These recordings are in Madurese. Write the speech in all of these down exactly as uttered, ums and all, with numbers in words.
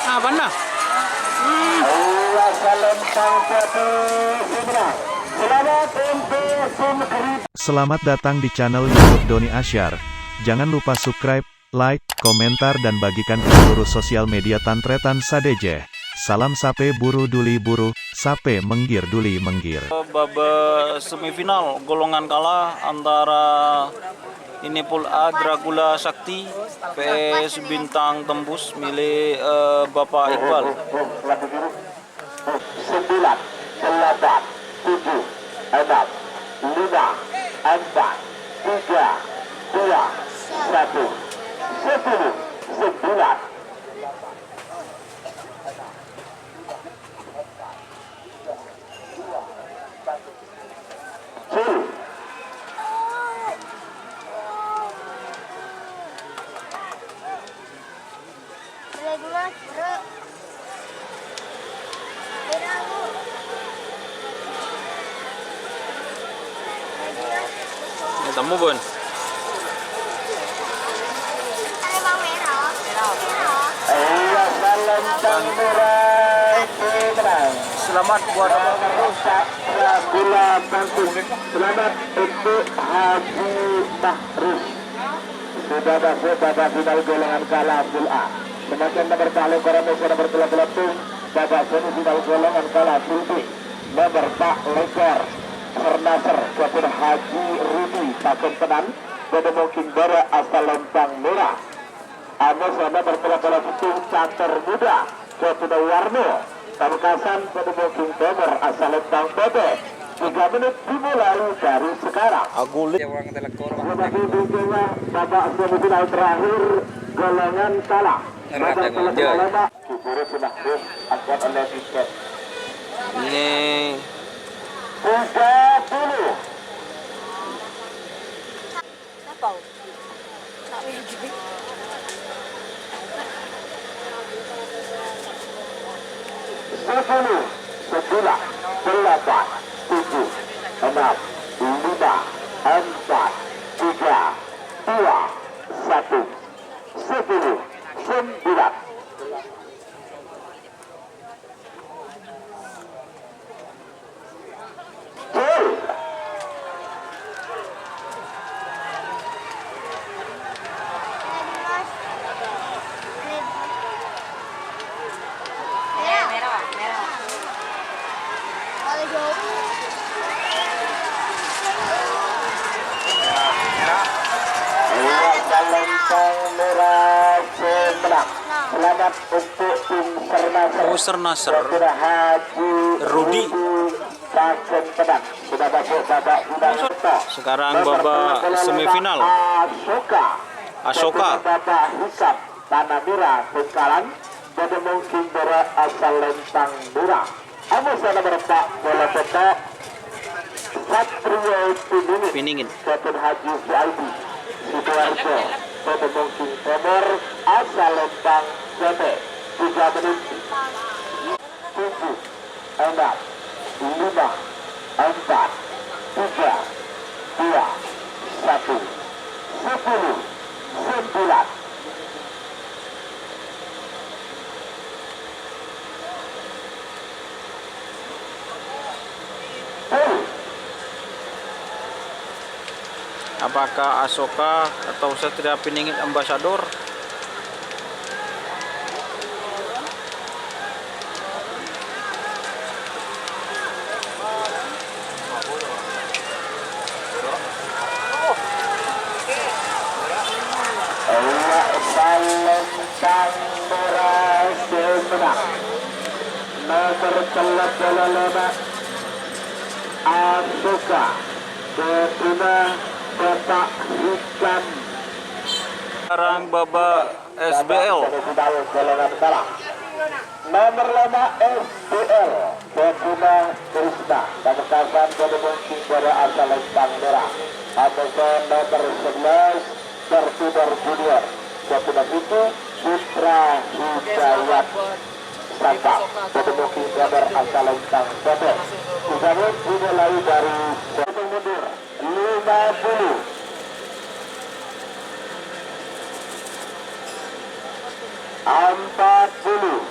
Apana? Hmm. Selamat untuk tim Geri- Selamat datang di channel YouTube Doni Asyar. Jangan lupa subscribe, like, komentar, dan bagikan ke seluruh sosial media tan-trètan sadhâjâ. Salam sapè buru duli buru, sapè mèngghir duli mèngghir. Bâbâ semifinal, golongan kalah antara Inipul A Dracula Sakti V S Bintang Tembus milik, eh, Bapak Iqbal. Sembilan, delapan, tujuh, enam, lima, empat, tiga, dua, satu, sepuluh, sembilan. Cil. Ini temu, Bun. Selamat buat Abang. Selamat untuk Haji Mahrus. Sudah masuk babak final golongan kalah Pool A. Semakin nomor paling kurang nomor telah belas babak semifinal golongan kalah Pool B. Nomor empat Lekar Sernaser, Gabun Haji Rudi Pagentenan, Gabun Mungkin Bara asal Lempang Merah. Anu sana berpela-pela itu catur muda, Gabun Warno, Pamekasan, Gabun Mungkin Timur asal Lempang Putih. Tiga menit dimulai dari sekarang. Agulit. Babak semifinal terakhir, golongan kalah. Babak semifinal. Ini. Tiga puluh. Sepuluh, sembilan, delapan, tujuh, enam, lima, empat, tiga, dua, satu. Sepuluh, sembilan. Gol. Merah. Merah. Merah. Selamat untuk tim Sernaser. Oh, Sernaser. Rudi. Sekarang babak semifinal. Asoka. Asoka. Bapak Hikam, Tanah Merah, Bengkalan. Pada mungkin berat asal Lentang Merah. Anu sana berempat bola kotak. Satrio Piningit. Piningit. Captain Haji Suaidi Sidoarjo. Pada mungkin Timur asal Lentang Jete. Tiga menit. Tujuh, enam, lima, empat, tiga, dua, satu, sepuluh, sembilan. Apakah Asoka atau Satria Piningit ambasador? Nomor tello puluh lima, Asoka, Keduna Bapak Hikam. Sekarang babak S B L. Nomor lima S B L, Keduna Krisna. Pamekasan pada mungkin pada asal Lentang Merah. Nomor sebelas, Tertudor Junior. Keduna Siti, Putra Hidayat. Saka, pada mungkin gambar asal Lentang Putih. Usaha dimulai dari mundur lima puluh. Empat puluh.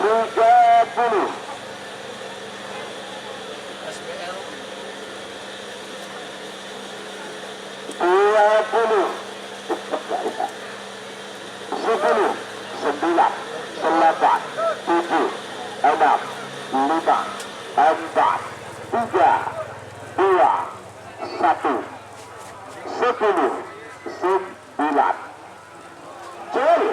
Tiga puluh. Dua puluh. Sepuluh, sembilan, delapan, tujuh, enam, lima, empat, tiga, dua, satu, sepuluh, sembilan. Gol.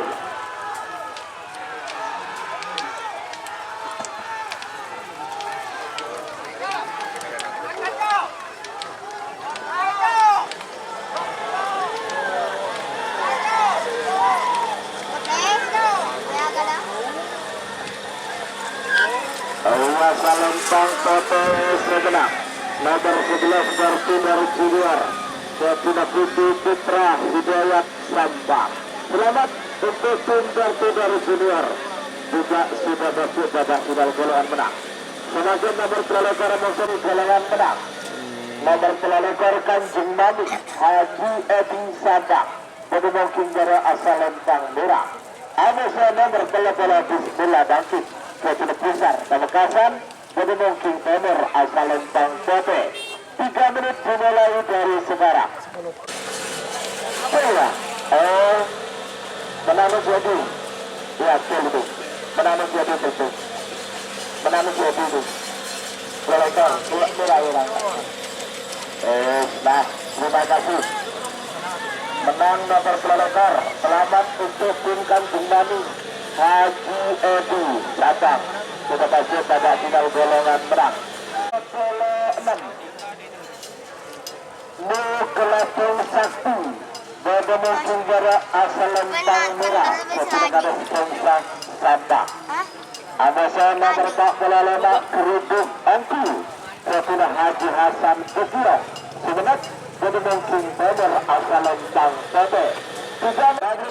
Asalèntang Potè sè mennang. Nomer sebelas Bartudar Junior. Sèttona Puji Putra Hidayat Sampang. Selamat untuk tim Bartudar Junior. Juga sudah masuk babak final golongan menang. Selanjutnya nomor tello likur muncul golongan menang. Nomor tello likur Kanjeng Mami Haji Edi Sampang. Bâdâ mongkèng bârâ asalèntang mèra. Amosè nomer tello polo Bismillah Bangkit. Bâdâ besar Pamekasan. Bâdâ mongkèng nomer asalèntang potè. Tiga menit dimulai dari sekarang. Bola. Oh. Menang jadi. Ya, betul itu. Menang jadi itu. Menang jadi itu. Bola itu. Bola, bola, bola. Eh, nah, terima kasih. Menang nomor tello likur. Selamat untuk tim Kanjeng Mami Haji Edi Sampang. Sudah masuk babak final golongan menang. Nomor enam. Nu Kelabang Sakti. Bâdâ mongkèng bârâ asalèntang mèra. Sèttona Sponsa Sampang. Amosè nomer empat puluh lima Kerudung Ongku. Sèttona Haji Hasan Kekiro. Semenit bâdâ mongkèng nomer asalèntang potè. Tiga nomor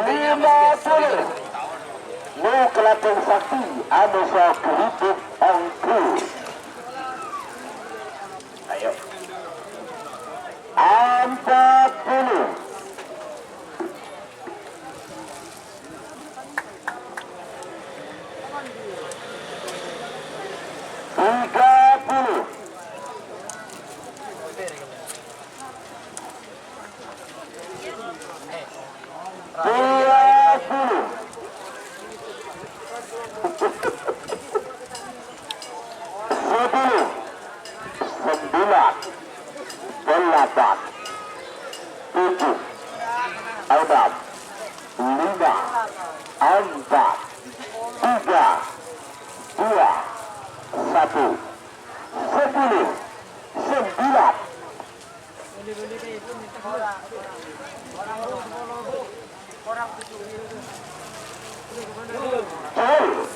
lima puluh. Nu Kelabang Sakti, amosè Kerudung Ongku. Ayo. Empat puluh. Tiga puluh. Dua puluh. Sepuluh. Sembilan. Delapan. Tujuh. Enam. Lima. Empat. Tiga. Dua. Satu. Sepuluh. Sembilan. Gol.